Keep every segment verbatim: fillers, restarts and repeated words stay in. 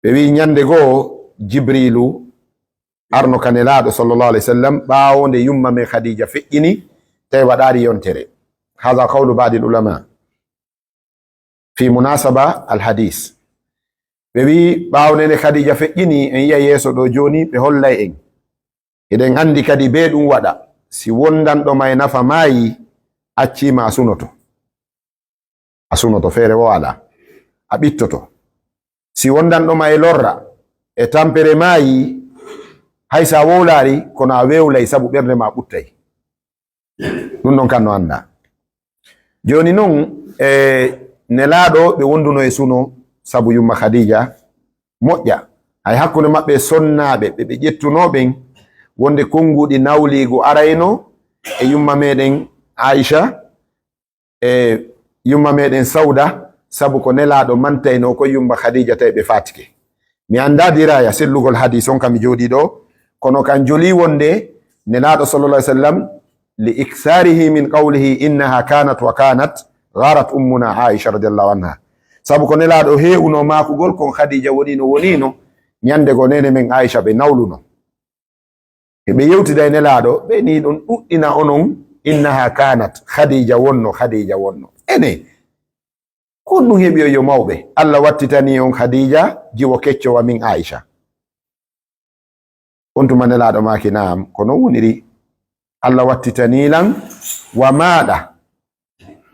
Ɓe wi ñande goo Jibriilu arno ka Nelaaɗo sallallahu alayhi wa sallam ɓaawo nde yumma men Khadija feƴƴini, tawi waɗaari yontere. Haza qawlu ba'dil ulama fi munasaba al hadis. Ɓe wi ɓaawo nde nde Khadija feƴƴini, en yi'a yeeso ɗo jooni, ɓe hollay en. Eɗen anndi kadi bee ɗum waɗa, si wondanɗo ma e nafa maayi, acciima a sunoto. A sunoto, feere wo alaa. A ɓittoto. Si wondanɗo ma e lorra, e tampere maayi, hay so a wowlaari, kono a wewlay sabu ɓernde ma ɓuttay. Ɗum ɗon kan no anndaa. Jooni non, e Nelaaɗo ɓe wonduno e suno sabu yumma Khadija moƴƴa. Hay hakkunde maɓɓe e sonnaaɓe ɓe ɓe ƴettunoo ɓen, wonde konnguɗi nawliigu arayno e yumma meɗen Aisha, e yumma meɗen Sauda, sabu ko Nelaaɗo mantaynoo ko yumma Khadija tawi ɓe faatike. Mi anndaa diraya sellugol hadis on ka mi jooɗii ɗo, kono kan jolii wonde Nelaaɗo sallallahu alaihi wasallam li iksarihi min qawlihi innaha kanat wa kanat gharat ummuna Aisha radiyallahu anha. Sabu ko Nelaaɗo heewuno maakugol kon Khadija woni no woni no, ñande go neene men Aisha ɓe nawluno. E ɓe yewtida e Nelaaɗo, ɓe ni ɗon ɗuɗɗina onon, innaha kanat, Khadija wonno, Khadija wonno. Ene, ko ɗum heɓi on yo mawɓe? Allah wattitani on Khadija, jiwo kecco wa min Aisha. On tuma Nelaaɗo maaki, naam, ko non woniri. Allah wattitani lan wa maaɗa,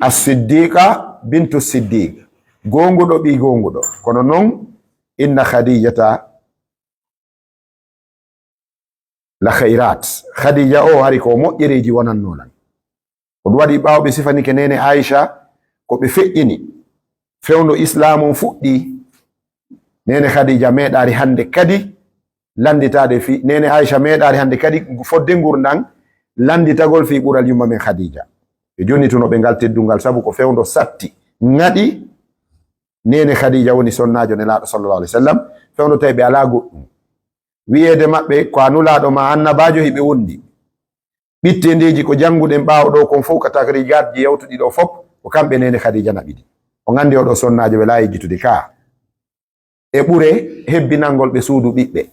as-siddiqa bintu siddiq, goonguɗo ɓii goonguɗo. Kono non, inna Khadijata la khairat. Khadija o hari ko moƴƴereeji wonannoo lan. Ko ɗum waɗi ɓaawo ɓe sifanike neene Aisha, ko ɓe feƴƴini. Fewndo Islaam on fuɗɗi, neene Khadija meeɗaari hannde kadi lannditaade fi, neene Aisha meeɗaari hannde kadi fodde ngurndan lannditagol fii ɓural yumma men Khadija. Ɓe jonnituno ɓe ngal teddungal sabu ko fewndo satti, ŋaɗi, neene Khadija woni sonnaajo Nelaaɗo sallallahu alaihi wasallam, fewndo tawi ɓe alaa goɗɗum. Wiyeede maɓɓe ko a nulaaɗo ma annabaajo hiɓe wondi. Ɓitteendeeji ko jannguɗen ɓaawo ɗo kon fof ka takrijaatji yawtuɗi ɗo fof, ko kamɓe neene Khadija naɓidi. O nganndi oɗo sonnaajo ɓe laa yejjitude ka. E ɓure hebbinangol ɓe suudu ɓiɓɓe.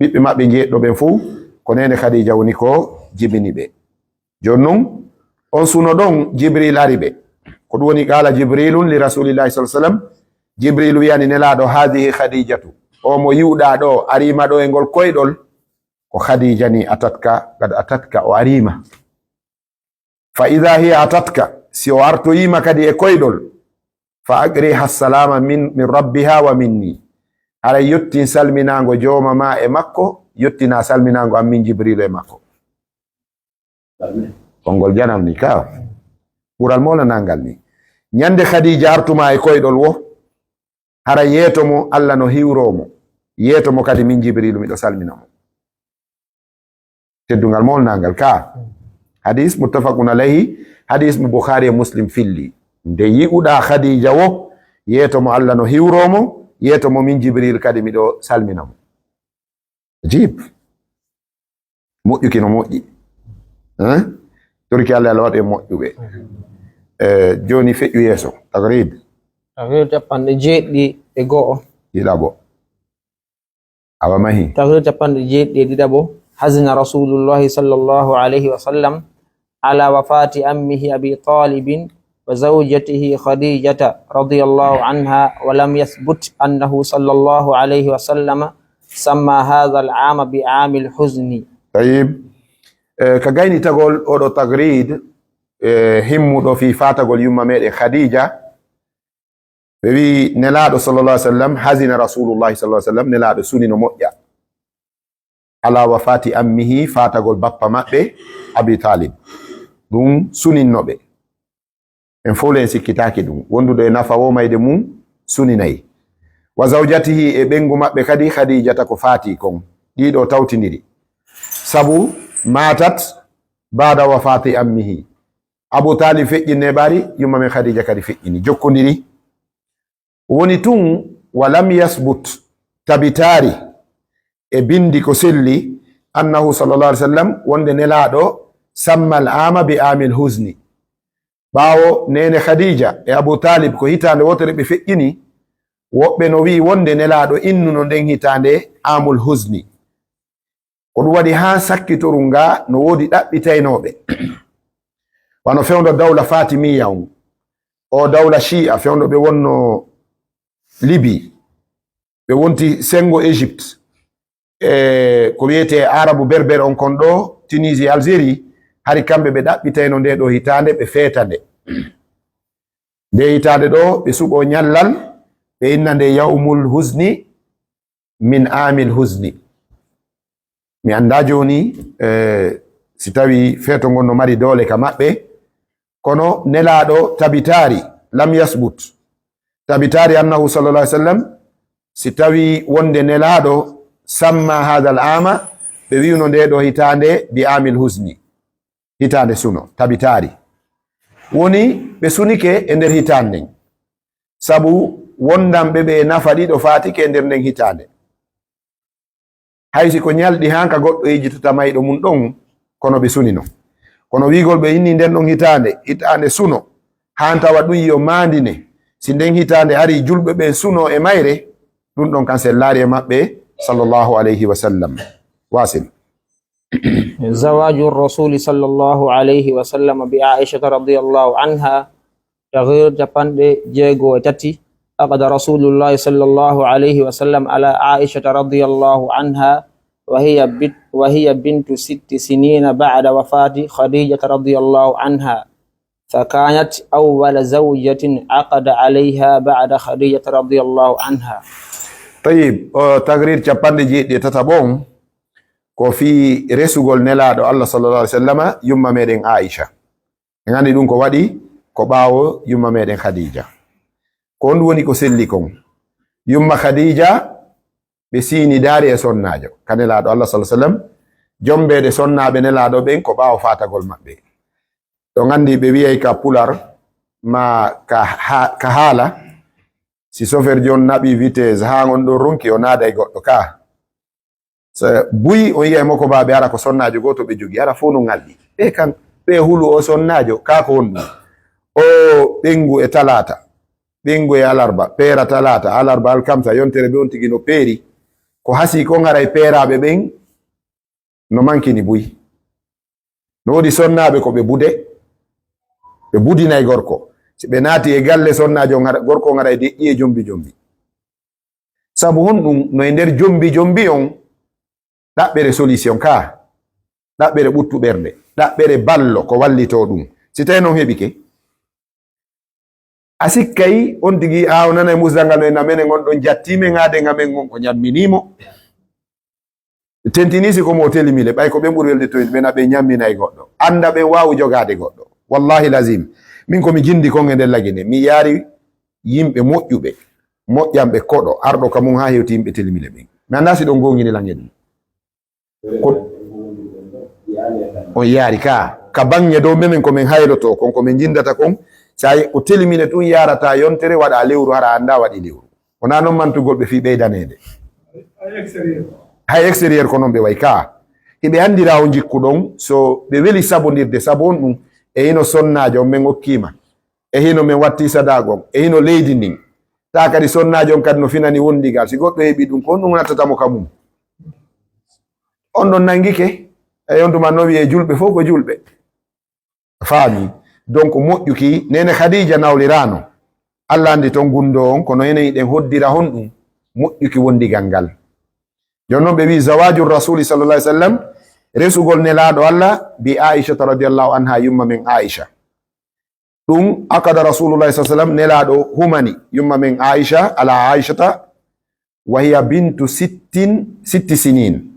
Ɓiɓɓe maɓɓe njeeɗɗo ɓen fof, ko neene Khadija woni ko jibini ɓe. Jooni non, on suno ɗon, Jibril ari ɓe. Ko ɗum woni, qala Jibrilun li Rasulillahi sallallahu alaihi wasallam, Jibril wiyani Nelaaɗo, "Hadhihi Khadijatu." O mo yi'uɗaa ɗo, ariima ɗo e ngol koyɗol, ko Khadija ni atatka, qad atatka, o ariima. Fa idha hiya atatka, si o artoyiima kadi e koyɗol, fa aqriha salama min, min rabbiha wa minni. Haray yottin salminaango jooma ma e makko, yottina salminaango am min Jibrilu e makko. Konngol janam ni ka. Ɓural mawlanangal ni. Ñande Khadija artuma e koyɗol wo, hara yeeto mo, Allah no hiwroo mo. Yeeto mo kadi min Jibrilu miɗo salmina mo. Teddungal mawlanangal ka. Hadis muttafaqun alayhi, hadis mo Bukhari e Muslim filli. Nde yi'uɗaa Khadija wo, yeeto mo Allah no hiwroo mo, yeeto mo min Jibril kadi miɗo salmina mo. Ajib. Moƴƴuki no moƴƴi. Hein? Torki Allah, Allah waɗu en moƴƴuɓe. Eh, jooni feƴƴu yeeso. Taqrib. Taqrib capanɗe jeeɗiɗi e go'o. Ɗiɗaɓo. Awa mahi. Taqrib capanɗe jeeɗiɗi e ɗiɗaɓo. Hazina Rasulullahi sallallahu alayhi wa sallam ala wafati ammihi Abi Talibin wa zawjatihi Khadijata radiyallahu anha, wa lam yathbut annahu sallallahu alayhi wa sallama samma hadha al-ama bi amil huzni. Tayib. Eh, ka gaynitagol oɗo taqrid, eh, himmuɗo fii faatagol yumma meɗen Khadija, ɓe wi Nelaaɗo sallallahu alaihi wasallam, hazina Rasulullahi sallallahu alaihi wasallam, Nelaaɗo suni no moƴƴa. Ala wafati ammihi, faatagol bappa maɓɓe, Abi Talib. Ɗum suninno ɓe. En fof en sikkitaaki ɗum. Wonduɗo e nafa wo mayde mum, suninay. Wa zawjatihi, e ɓeyngu maɓɓe kadi, Khadijata ko faati kon. Ɗiɗo tawtindiri. Sabu, matat bada wafati ammihi. Abu Talib feƴƴi neeɓaari, yumma men Khadija kadi feƴƴini, jokkondiri. Woni tun, wa lam yasbut, tabitaari e bindi ko selli, annahu sallallahu alaihi wasallam, wonde Nelaaɗo sammal ama bi amil huzni. Ɓaawo neene Khadija e Abu Talib ko hitaande wootere ɓe feƴƴini, Woɓɓe no wi'i wonde Nelaaɗo innuno nden hitaande aamul huzni. Ko ɗum waɗi haa sakkitoru nga no woodi ɗaɓɓitaynooɓe. Wano fewndo dawla Fatimiyya on, o dawla Shi'a fewndo ɓe wonno Libi, ɓe wonti sengo Egypte, e ko wiyetee Arabu Berber on kon ɗo, Tunisie, Algérie, hari kamɓe ɓe ɗaɓɓitayno nde ɗo hitaande, ɓe feeta nde. Nde hitaande ɗo, ɓe suɓo ñallal, ɓe inna nde yawmul huzni min amil huzni. Mi anndaa jooni, eh, si tawi feeto ngon no mari doole ka maɓɓe, kono Nelaaɗo tabitaari, lam yasbut. Tabitaari annahu sallallahu alaihi wasallam, si tawi wonde Nelaaɗo samma hadal ama, ɓe wi'uno nde ɗo hitaande bi amil huzni. Hitaande suno, tabitaari. Woni ɓe sunike e nder hitaande nden. Sabu wondanɓe ɓe nafa ɗiɗo faatike e nder nden hitaande. Hay si ko ñalɗi haa ka goɗɗo yejjitata mayɗo mum ɗon, kono ɓe sunino. Kono wi'ugol ɓe inni nden ɗon hitaande, hitaande suno, haa tawa ɗum yo maandine. Si nden hitaande ari julɓe ɓen suno e mayre, ɗum ɗon kan sellaari e maɓɓe, sallallahu alayhi wa sallam. Wasil. زواج الرسول صلى الله عليه وسلم بعائشة رضي الله عنها. Taqrir capanɗe jeego e tati. عقد رسول الله صلى الله عليه وسلم على عائشة رضي الله عنها وهي بت-، وهي بنت ست سنين بعد وفاة خديجة رضي الله عنها، فكانت أول زوجة عقد عليها بعد خديجة رضي الله عنها. Tayyib, o taqrir capanɗe jeeɗiɗi e tataɓo on, ko fii resugol Nelaaɗo Allah sallallahu alaihi wasallama, yumma meɗen Aisha. En anndi ɗum ko waɗi ko ɓaawo yumma meɗen Khadija. Ko honɗum woni ko selli kon? Yumma Khadija, ɓe siini daari e sonnaajo ka Nelaaɗo Allah sallallahu alaihi wasallam, jombeede sonnaaɓe Nelaaɗo ɓen ko ɓaawo faatagol maɓɓe. Ɗon anndi ɓe wi'ay ka pular, ma ka ha-, ka haala, si soferjo on naɓi vitesse haa on ɗon ronki, o naada e goɗɗo ka. So buy on yi'ay moko ba ɓe ara ko sonnaajo gooto ɓe jogi, ara fof no ŋalɗi. Ɓe kan, ɓe hulu o sonnaajo, ka ko honɗum? O ɓengu e talaata, ɓengu e alarba, peera talaata, alarba alkamsa, yontere ɓe on tigi no peeri. Ko hasii kon haray peeraaɓe ɓen no mankini buy. No woodi sonnaaɓe ko ɓe bude, ɓe budinay gorko. Si ɓe naati e galle sonnaajo on, hara-, gorko on haray deƴƴi e jombi jombi. Sabu honɗum? No e nder jombi jombi on, ɗaɓɓere solution ka, ɗaɓɓere ɓuttu ɓernde, ɗaɓɓere ballo ko wallitoo ɗum. Si tawi non heɓike, a sikkay on tigi, a, o nanay musdal ngal no e na menen on ɗon jattii men, ŋaade ŋa men on ko ñamminii mo. Tentini si ko mo telimile, ɓay ko ɓen ɓuri welde toyde, ɓen a ɓe ñamminay goɗɗo. Annda ɓen waawu jogaade goɗɗo. Wallahi lazim, min ko mi jindi kon e nder Lagine, mi yaari yimɓe moƴƴuɓe, moƴƴanɓe koɗo, arɗo ka mum haa hewti yimɓe telimile ɓen. Mi annda si ɗon goongini lan e ɗum. Ko on yaari ka, ka baŋŋe dow memen ko men haylotoo kon, ko men jindata kon, sa yi-, ko telimine tun yaarata yontere, waɗa lewru, hara annda waɗi lewru. Wonaa non mantugol ɓe fii ɓeydaneede. Hay extérieur ko non ɓe way ka. Hiɓe anndira o jikku ɗon, so ɓe weli sabondirde, sabo on ɗum, e hino sonnaajo on men okkiima, e hino men watti sadaago on, e hino leydi ndin. Taa kadi sonnaajo on kadi no finani wondigal. Si goɗɗo heɓi ɗum, ko honɗum nattata mo ka mum? On ɗon nangike, e on tuma no wi'e julɓe fof ko julɓe. Faami. Donc, moƴƴuki, Neene Khadija nawliraano. Allah anndi ton gunndoo on, kono enen hiɗen hoddira honɗum? Moƴƴuki wondigal ngal. Jooni non ɓe wi'i, zawaju rasuli sallallahu alaihi wasallam, resugol Nelaaɗo Allah, bi Aishata radiyallahu anha, yumma men Aisha. Ɗum, akada Rasulullahi sallallahu alaihi wasallam, Nelaaɗo humani yumma men Aisha, ala Aishata, wa hiya bintu sittin, sitti sinin.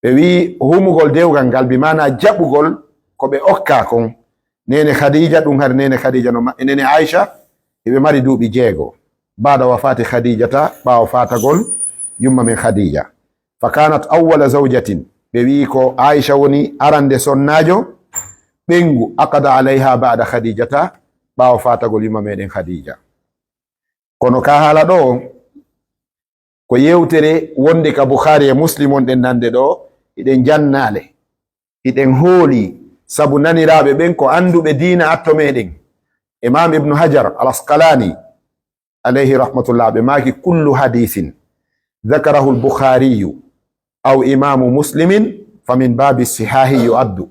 Ɓe wi'i humugol dewgal ngal, bi maana jaɓugol ko ɓe okka kon. Neene Khadija, ɗum hari Neene Khadija no ma-, e Neene Aisha, hiɓe mari duuɓi jeego. Baada wafaati Khadijata, ɓaawo faatagol yumma men Khadija. Fa kanat awwala zawjatin, ɓe wi'i ko Aisha woni arande sonnaajo, ɓengu, akada alayha baada Khadijata, ɓaawo faatagol yumma meɗen Khadija. Kono ka haala ɗo, ko yewtere wonde ka Bukhari e Muslim on ɗen nande ɗo, hiɗen jannaale, hiɗen hooli, sabu naniraaɓe ɓen ko annduɓe diina atto meɗen. Imam Ibnu Hajar al Asqalani, alayhi rahmatullah, ɓe maaki, "Kullu hadisin dhakarahu al-Bukhariyu aw imamu Muslimin fa min babi sihahi yu'addu."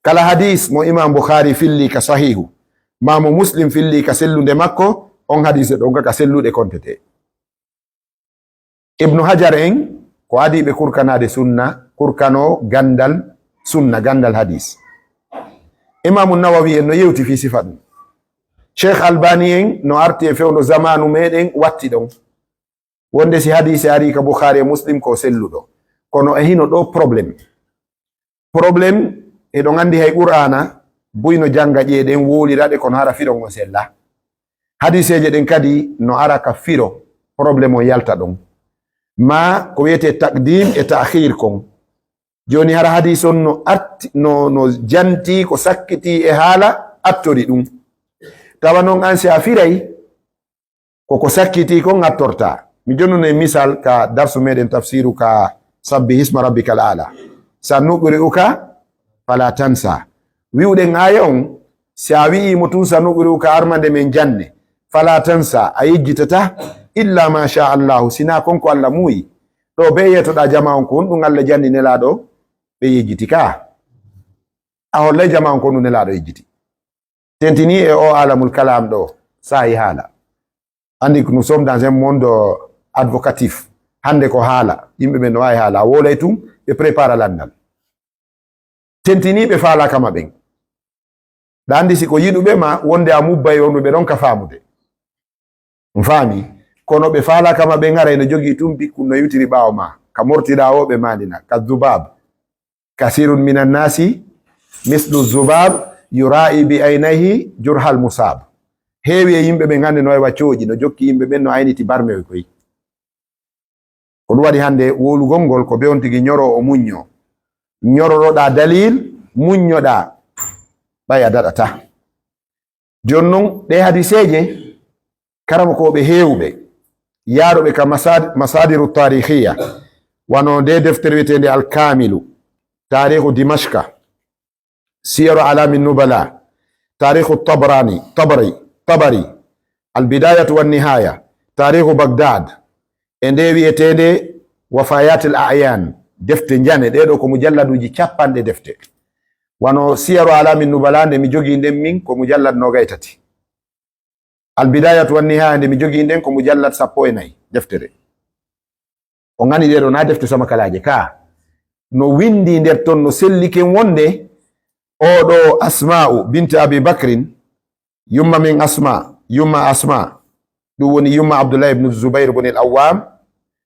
Kala hadis mo Imam Bukhari filli ka sahihu, ma mo Muslim filli ka sellunde makko, on hadise ɗon ka, ka selluɗe kontete. Ibnu Hajar en, ko adiiɓe kurkanaade sunna, kurkano gandal sunna, gandal hadis. Imamu Nawawi en no yewti fii sifa ɗum. Cheikh Albani en no arti e fewndo zamanu meɗen watti ɗon. Wonde si hadise ari ka Bukhari e Muslim ko selluɗo. Kono e hino ɗo problème. Problème, eɗon anndi hay Qur'aana, buy no jannga ƴeeɗen, wowlira ɗe, kono hara fiɗon on sella. Hadiseeje ɗen kadi no ara ka firo, problème on yalta ɗon. Ma ko wiyetee taqdim e ta'khir kon. Jooni hara hadis on no arti, no, no janti, ko sakkiti e haala, attori ɗum. Tawa non an si a firay, ko ko sakkiti kon ngattorta. Mi jonnuno e misal ka darsu meɗen tafsiru ka sabbi hisma rabbikal aala. "Sanuqri'uka fala tansa." Wi'uɗen aaya on, si a wi'i mo tun, "Sanuqri'uka, armande men janne, fala tansa, a yejjitata, illa ma sha Allahu, sina kon ko Allah muuyi." Ɗo be yetoɗa jama on, ko honɗum Allah janni Nelaaɗo ɓe yejjiti ka? A hollay jama on ko honɗum Nelaaɗo yejjiti. Tentini e o alamul kalam ɗo, saa'i haala. Anndi ko nous sommes dans un monde advocatif. Hannde ko haala, yimɓe ɓen no waawi haala. A wolay tun, ɓe prépara lanndal. Tentini ɓe faalaaka ma ɓen. Ɗa anndi si ko yiɗuɓe ma, wonde a mubbay on, ɓe ɗon ka faamude. On faami? Kono ɓe faalaaka ma ɓen, haray no jogii tun bikku no yewtiri ɓaawo ma. Ka mortiɗa o, ɓe maandina. Ka zubab. Kasirun minan nasi mislu zubab yura'i bi aynayhi jurhal musab. Heewi e yimɓe ɓen hannde no waywa cooƴi, no jokki yimɓe ɓen, no ayniti barmewe koy. Ko ɗum waɗi hannde wowlugol ngol ko be on tigi ñoro o muñño. Ñororoɗa dalil, muññoɗa. Ɓay a daɗata. Jooni non, ɗee hadiseeje, karamokooɓe heewɓe, yaaruɓe ka masad-, masadiru taarihiya, wano nde deftere wiyeteende Alkaamilu, Taarihu Dimashka, Siyaru Alaami Nubala, Taarihu Tabarani, Tabari, Tabari, Albidayatu wan Nihaya, Taarihu Bagdad, e nde wiyeteende Wafayatil Ayan, defte njane, ɗee ɗoo ko mujalladuuji cappanɗe defte. Wano Siyaru Alaami Nubala, nde mi jogii nden min, ko mujallad noogay tati. Albidayatu wan Nihaya, nde mi jogii nden, ko mujallad sappo e nayi deftere. O ngani ɗee ɗoo na defte samakalaaje ka. No windi nder ton, no selli ken wonde, oo ɗoo Asma'u binti Abi Bakrin, yumma men Asma, yumma Asma, ɗum woni yumma Abdullah ibn Zubair ibn al-Awwam,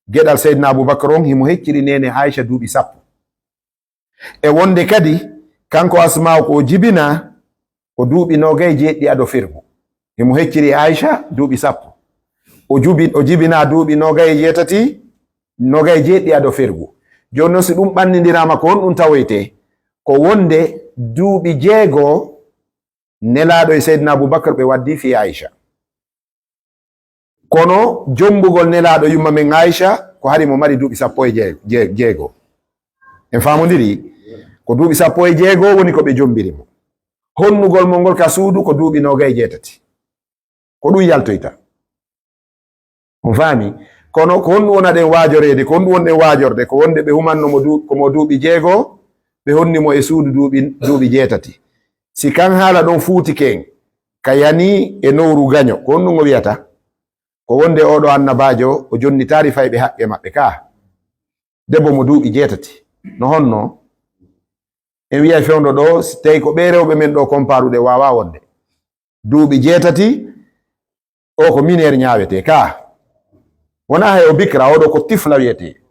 geɗal Sayyidina Abu Bakr on, himo hecciri neene Aisha duuɓi sappo. E wonde kadi, kanko Asma'u ko o jibina ko duuɓi noogay jeeɗiɗi ado fergu. Himo hecciri Aisha duuɓi sappo. O jubi-, o jibina duuɓi noogay e jeetati, noogay jeeɗiɗi ado fergu. Jooni non, si ɗum ɓannindiraama, ko honɗum tawoytee? Ko wonde duuɓi jeego Nelaaɗo e Seydina Abubakar ɓe waddi fii Aisha. Kono jombugol Nelaaɗo yumma men Aisha ko hari mo mari duuɓi sappo e jee-, jee-, jeego. En faamondiri? Ko duuɓi sappo e jeego woni ko ɓe jombiri mo. Honnugol mo ngol ka suudu ko duuɓi noogay e jeetati. Ko ɗum yaltoyta. On faami? Kono ko honɗum wona ɗen waajoreede? Ko honɗum wonɗen waajorde? Ko wonde ɓe humanno mo du-, ko mo duuɓi jeego, ɓe honni mo e suudu duuɓi, duuɓi jeetati. Si kan haala ɗon fuutike en, ka yani e nowru gaño, ko honɗum o wiyata? Ko wonde oo ɗoo annabaajo, o jonnitaari fayɓe haqqe maɓɓe ka. Debbo mo duuɓi jeetati. No honno? En wi'ay fewndo ɗoo, si tawi ko ɓee rewɓe men ɗoo komparuɗe, waawaa wonde. Duuɓi jeetati, o ko mineer ñaawetee ka. Wonaa hay o bikra, oo ɗoo ko tifla wiyetee.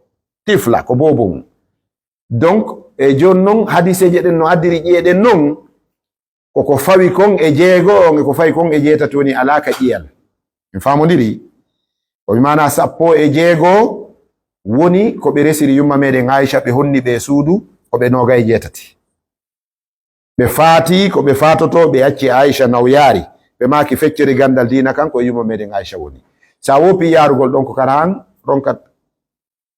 Tifla ko boobo mum. Donc, e jooni non, hadiseeje ɗen no addiri ƴi'e ɗen non, ko ko fawi kon e jeego on e ko fawi kon e jeetati woni alaa ka ƴi'al. En faamondiri? Ko mi maana sappo e jeego woni ko ɓe resiri yumma meɗen Aisha, ɓe honni ɓe e suudu, ko ɓe noogay e jeetati. Ɓe faati ko ɓe faatotoo, ɓe acci Aisha nawyaari. Ɓe maaki feccere ganndal diina kan ko e yumma meɗen Aisha woni. Sa woppi yaarugol ɗon ko kara an ronkat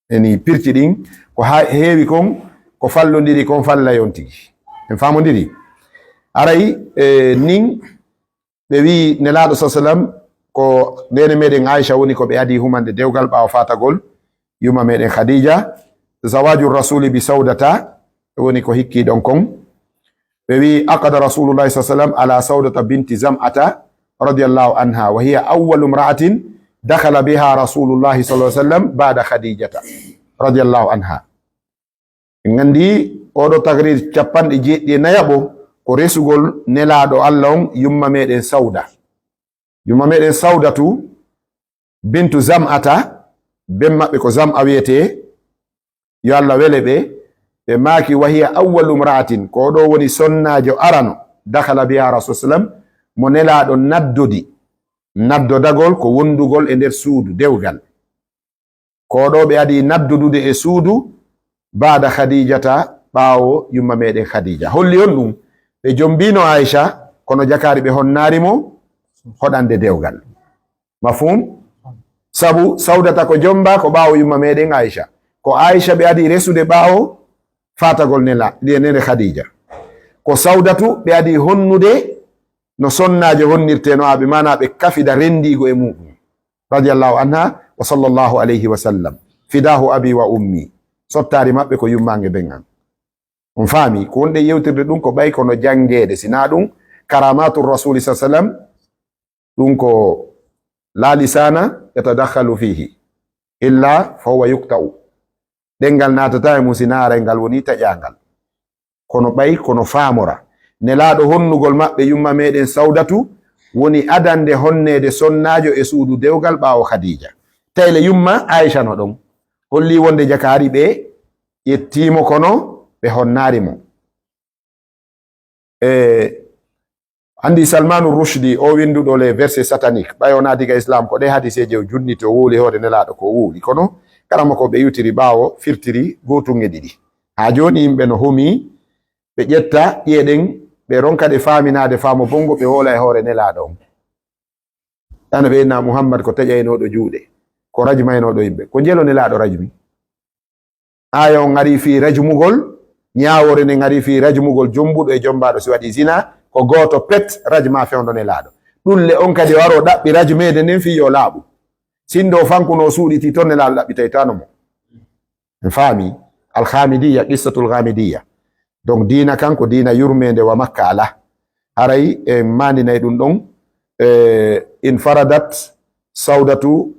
eni pirti ɗin, ko ha-, heewi kon, ko fallondiri kon fallay on tigi. En faamondiri? Aray, e, nin ɓe wi'i Nelaaɗo sa sallam, Ko neene meɗen Aisha woni ko ɓe adi humande dewgal ɓaawo fatagol yumma meɗen Khadija. Zawaju rasuli bi Saudata woni ko hikki ɗon kon. Ɓe wi, aqada Rasulullahi sallallahu alaihi wasallam ala Saudata binti Zam'ata radiyallahu anha, wa hiya awwalu imra'atin dakhala biha Rasulullahi sallallahu alaihi wasallam ba'da Khadijata radiyallahu anha. En nganndi oɗo takrir capanɗe jeeɗiɗi e nayaɓo ko resugol nelaaɗo Allah on yumma meɗen Sauda. Yumma meɗen Saudatu bintu Zam'ata, ben maɓɓe ko Zam'a wiyetee, yo Allah wele ɓe, ɓe maaki, wa hiya awwalu imra'atin, ko oɗo woni sonnaajo arano, dakhala biha Rasul sallam, mo nelaaɗo naddodi, naddodagol ko wondugol e nder suudu dewgal. Ko ɗo ɓe adi naddudude e suudu baada Khadijata, ɓaawo yumma meɗen Khadija. Holli on ɗum? Ɓe jombino Aisha, kono jakaari ɓe honnaari mo hoɗande dewgal. Mafhum? Sabu Saudata ko jomba ko ɓaawo yumma meɗen Aisha. Ko Aisha ɓe adi resude ɓaawo fatagol nela, ɗi e nene Khadija. Ko Saudatu ɓe adi honnude no sonnaajo honnirte no aɓe, maana ɓe kafida rendiigo e muɗum. Radiyallahu anha wa sallallahu alayhi wa sallam. Fidahu abi wa ummi. Sottaari maɓɓe ko yummaange ben an. On faami? Ko wonde yewtirde ɗum ko ɓay kono janngeede, si naa ɗum karamatu rasuli sa sallam, ɗum ko la lisana yatadakhalu fihi illa fa huwa yuqta'u. Ɗenngal naatata e mum si naa aray ngal woni taƴaangal. Kono ɓay kono faamora. Nelaaɗo honnugol maɓɓe yumma meɗen Saudatu woni adande honneede sonnaajo e suudu dewgal ɓaawo Khadija. Tayle yumma Aisha no ɗon. Holli wonde jakaari ɓe ƴettiimo kono ɓe honnaari mo. E, anndi Salmanu Rushdi, o winnduɗo les versets sataniques, ɓay wonaa diga Islam, ko ɗe hadiseeje o junniti, o wowli hoore Nelaaɗo ko o wowli. Kono karamoko ɓe iwtiri ɓaawo, firtiri gootun e ɗiɗi. Haa jooni yimɓe no humi, ɓe ƴetta ƴi'e ɗen, ɓe ronka ɗe faaminaade faamo bonngo, ɓe wowla e hoore Nelaaɗo on. Ɗano ɓe inna Muhammad ko taƴaynooɗo juuɗe, ko rajmaynooɗo yimɓe. Ko njelo Nelaaɗo rajmi? Aaya on ngari fii rajmugol, ñaawoore nden ngari fii rajmugol jombuɗo e jombaaɗo si waɗi zina, ko gooto pet rajma fewndo Nelaaɗo. Ɗum le on kadi o aro ɗaɓɓi rajmeede nden fii yo laaɓu. Sinndo o fankuno o suuɗiti ton, Nelaaɗo ɗaɓɓitaytaano mo. En faami? Alhamidiyya, qissatul Ghamidiyya. Donc diina kan ko diina yurmeende wa makka alaa. Haray en maandinay ɗum ɗon, eh, infaradat Saudatu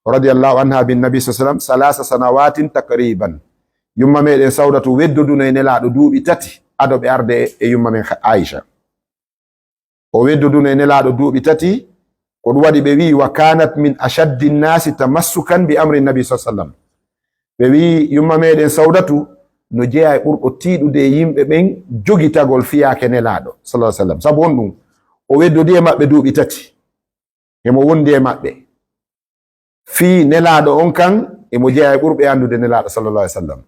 radiyallahu anha bin nabi sallallahu alaihi wasallam salasa sanawatin takriban. Yumma meɗen Saudatu weddoduno e Nelaaɗo duuɓi tati ado ɓe arde e yumma men Aisha. O weddoduno e Nelaaɗo duuɓi tati, ko ɗum waɗi ɓe wi'i, "Wa kanat min ashaddi nnasi tamassukan bi amri nabi sallallahu alaihi wasallam." Ɓe wi'i yumma meɗen Saudatu no jeyaa e ɓurɗo tiiɗude e yimɓe ɓen jogitagol fiyaake Nelaaɗo sallallahu alaihi wasallam. Sabu honɗum? O weddodi e maɓɓe duuɓi tati. Himo wondi e maɓɓe. Fii Nelaaɗo on kan, emo jeyaa e ɓurɓe anndude Nelaaɗo sallallahu alaihi wasallam.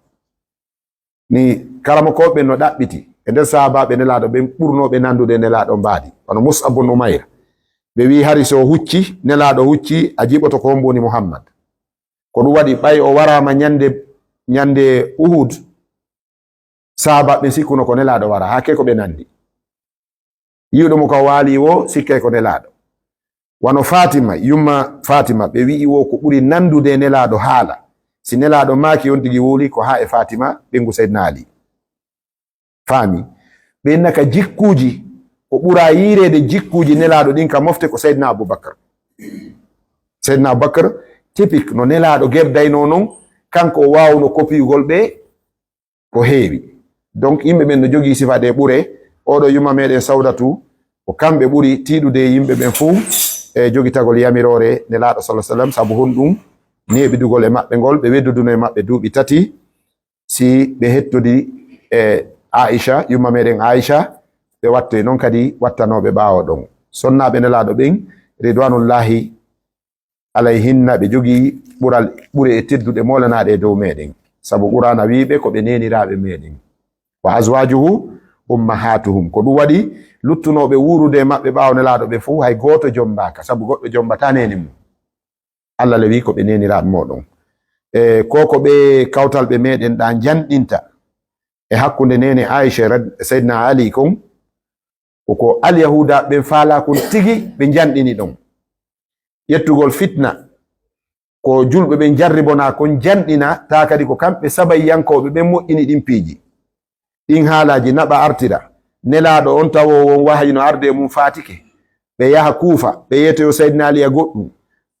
Ni karamokooɓe no ɗaɓɓiti e nder sahaabaaɓe Nelaaɗo ɓen ɓurnooɓe nanndude Nelaaɗo mbaadi, wano Mus'ab bun Umayr. Ɓe wi'i hari so o hucci, Nelaaɗo hucci, a jiɓoto ko hombo woni Muhammad. Ko ɗum waɗi ɓay o waraama ñande, ñande Uhud, sahaabaaɓe ɓen sikkuno ko Nelaaɗo wara, haa ke ko ɓe nanndi. Yi'uɗo mo ka o waali wo sikkay ko Nelaaɗo. Wano Fatima, yumma Fatima, ɓe wi'i wo ko ɓuri nanndude e Nelaaɗo haala. Si Nelaaɗo maaki on tigi wowli ko haa e Fatima, ɓeyngu Seydina Ali. Faami? Ɓe inna ka jikkuuji, ko ɓura yiireede jikkuuji Nelaaɗo ɗin ka mofte ko Seydina Abubakar. Seydina Abubakar, typique no Nelaaɗo gerdaynoo non, kanko o waawno kopiyugol ɓe, ko heewi. Donc, yimɓe ɓen no jogii sifa ɗe ɓure. Oɗo yumma meɗen Sawdatu, ko kamɓe ɓuri tiiɗude e yimɓe ɓen fuu e jogitagol yamiroore Nelaaɗo sallallahu alaihi wasallam, sabu honɗum? Neeɓidugol e maɓɓe ngol, ɓe wedduduno e maɓɓe duuɓi tati, si ɓe hettodi e Aisha, yumma meɗen Aisha, ɓe wattoyi non kadi wattanooɓe ɓaawo ɗon. Sonnaaɓe Nelaaɗo ɓen, ridwanullahi alayhinna, ɓe jogii ɓural, ɓure e tedduɗe moolanaaɗe e dow meɗen, sabu Qur'aana wi'i ɓe ko ɓe neeniraaɓe meɗen. "Wa azwajuhu ummahatuhum." Ko ɗum waɗi luttunooɓe wuurude e maɓɓe ɓaawo Nelaaɗo ɓe fuu, hay gooto jombaaka, sabu goɗɗo jombataa neene mum. Allah le wi'i ko ɓe neeniraaɓe mooɗon. E ko ko ɓe kawtal ɓe meɗen ɗa njanɗinta e hakkunde neene Aisha rad-, Seydina Ali kon, ko ko Alyahuuda ɓen faalaa kon tigi ɓe njanɗini ɗon. ƴettugol fitna, ko julɓe ɓen jarribonaa kon, janɗina, taa kadi ko kamɓe sabayiyankooɓe ɓen moƴƴini ɗin piiji. Ɗin haalaaji naɓa artira. Nelaaɗo on tawoowo on wahayi no arde e mum faatike. Ɓe yaha Kuufa, ɓe yeetoyo Sayyidina Ali e goɗɗum.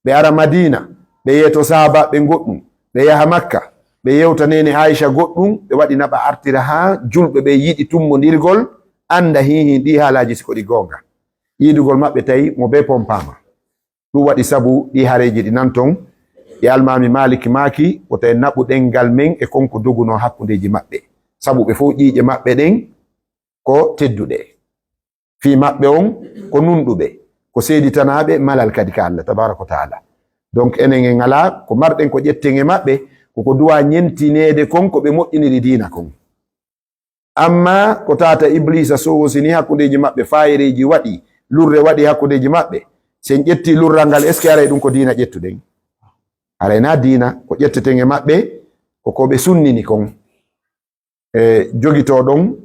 Ɓe ara Madiina, ɓe yeeto sahaabaaɓe goɗɗum. Ɓe yaha Makka, ɓe yewta neene Aisha goɗɗum. Ɓe waɗi naɓa artira haa julɓe ɓe yiɗi tummbondirgol, annda hiin hiin ɗii haalaaji si ko ɗi goonga. Yiidugol maɓɓe tawi mo bee pompaama. Ɗum waɗi sabu ɗii hareeji ɗi nan ton, ɗi Almaami Maalik maaki, wota en naɓu ɗemngal men e kon ko dogunoo hakkundeeji maɓɓe. Sabu ɓe fow ƴiiƴe maɓɓe ɗen ko tedduɗe. Fii maɓɓe on ko nunɗuɓe, ko seeditanaaɓe malal kadi ka Allah tabaaraka wa taala. Donc, enen en alaa ko marɗen ko ƴetten e maɓɓe, ko ko duwaa ñentineede kon ko ɓe moƴƴiniri diina kon. Amma ko tata Ibliisa sowosini hakkundeeji maɓɓe, faayereeji waɗi, lurre waɗi hakkundeeji maɓɓe. Si en ƴetti lurral ngal, est-ce que haray ɗum ko diina ƴettuɗen? Haray na diina, ko ƴetteten e maɓɓe, ko ko ɓe sunnini kon. E jogitoo ɗon,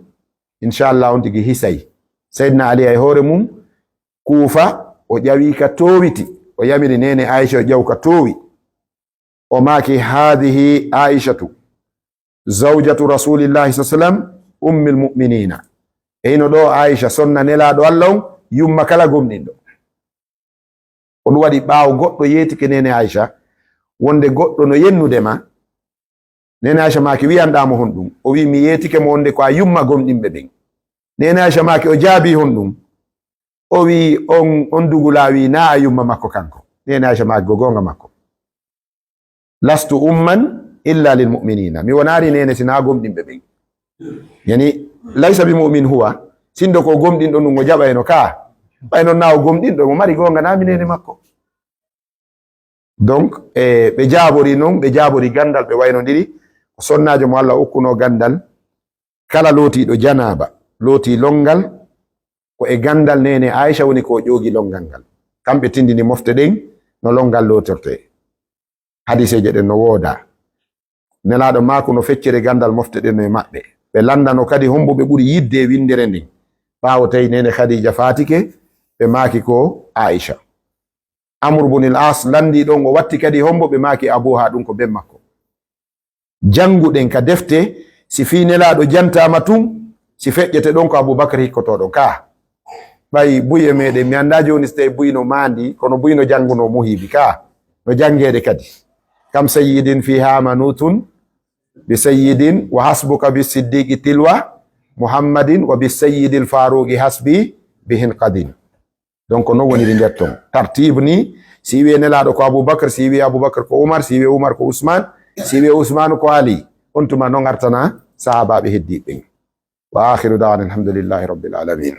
inchallah, on tigi hisay. Seydina Ali e hoore mum, Kuufa, o ƴawi ka toowiti, o yamiri neene Aisha o ƴaw ka toowi. O maaki, "Haadihi Aishatu, zawjatu Rasulillahi sallallahu alaihi wasallam, ummil mu'minina." E hino ɗo Aisha, sonna Nelaaɗo Allah on, yumma kala gomɗinɗo. Ko ɗum waɗi ɓaawo goɗɗo yeetike neene Aisha, wonde goɗɗo no yennude ma. Neene Aisha maaki, "Wiyanɗaa mo honɗum?" O wi'i, "Mi yeetike mo wonde ko a yumma gomɗinɓe ɓen." Neene Aisha maaki, "O jaabii honɗum?" O wi'i, "On, on dugulaa wi'i na a yumma makko kanko." Neene Aisha maaki, "Ko goonga makko. Lastu umman illa lil mu'minina. Mi wonaari neene si na gomɗinɓe ɓen." Yani, "Laysa bi mu'min huwa." Sindo ko gomɗinɗo ɗum o jaɓayno ka. Ɓay non na o gomɗinɗo, mo mari goonga na mi neene makko. Donc, e, ɓe jaabori non, ɓe jaabori gandal, ɓe waynodiri. Ko sonnaajo mo Allah okkuno gandal, kala lootiiɗo janaaba, lootii longal, ko e gandal neene Aisha woni ko o ƴoogi longal ngal. Kamɓe tindini mofte ɗen no longal lootortee. Hadiseeje ɗen no wooda. Nelaaɗo maaku no feccere gandal mofte ɗen no e maɓɓe. Ɓe landano kadi hombo ɓe ɓuri yidde e windere nden. Ɓaawo tawi neene Khadija faatike, ɓe maaki ko Aisha. Amr bun al-As landi ɗon, o watti kadi hombo, ɓe maaki Abuha, ɗum ko ben makko. Jannguɗen ka defte, si fii Nelaaɗo jantaama tun, si feƴƴete ɗon ko Abubakar hikkotooɗo ka. Ɓay buy e meɗen, mi anndaa jooni si tawi buy no maandi, kono buy no janngunoo Muhibi ka. No janngeede kadi. Kam sayyidin fiha manutun, bi sayyidin, wa hasbuka bi siddiqi tilwa, Muhammadin, wa bi sayyidil faruqi hasbi, bihin qadin. Donc, non woniri nder ton. Tartib ni, si wi'e Nelaaɗo ko Abubakar, si wi'e Abubakar ko Umar, si wi'e Umar ko Usman, si wi'e Usman ko Ali. On tuma non artana sahaabaaɓe heddiiɓe ɓen. Wa akhiru da'wana alhamdulillahi rabbil alamin.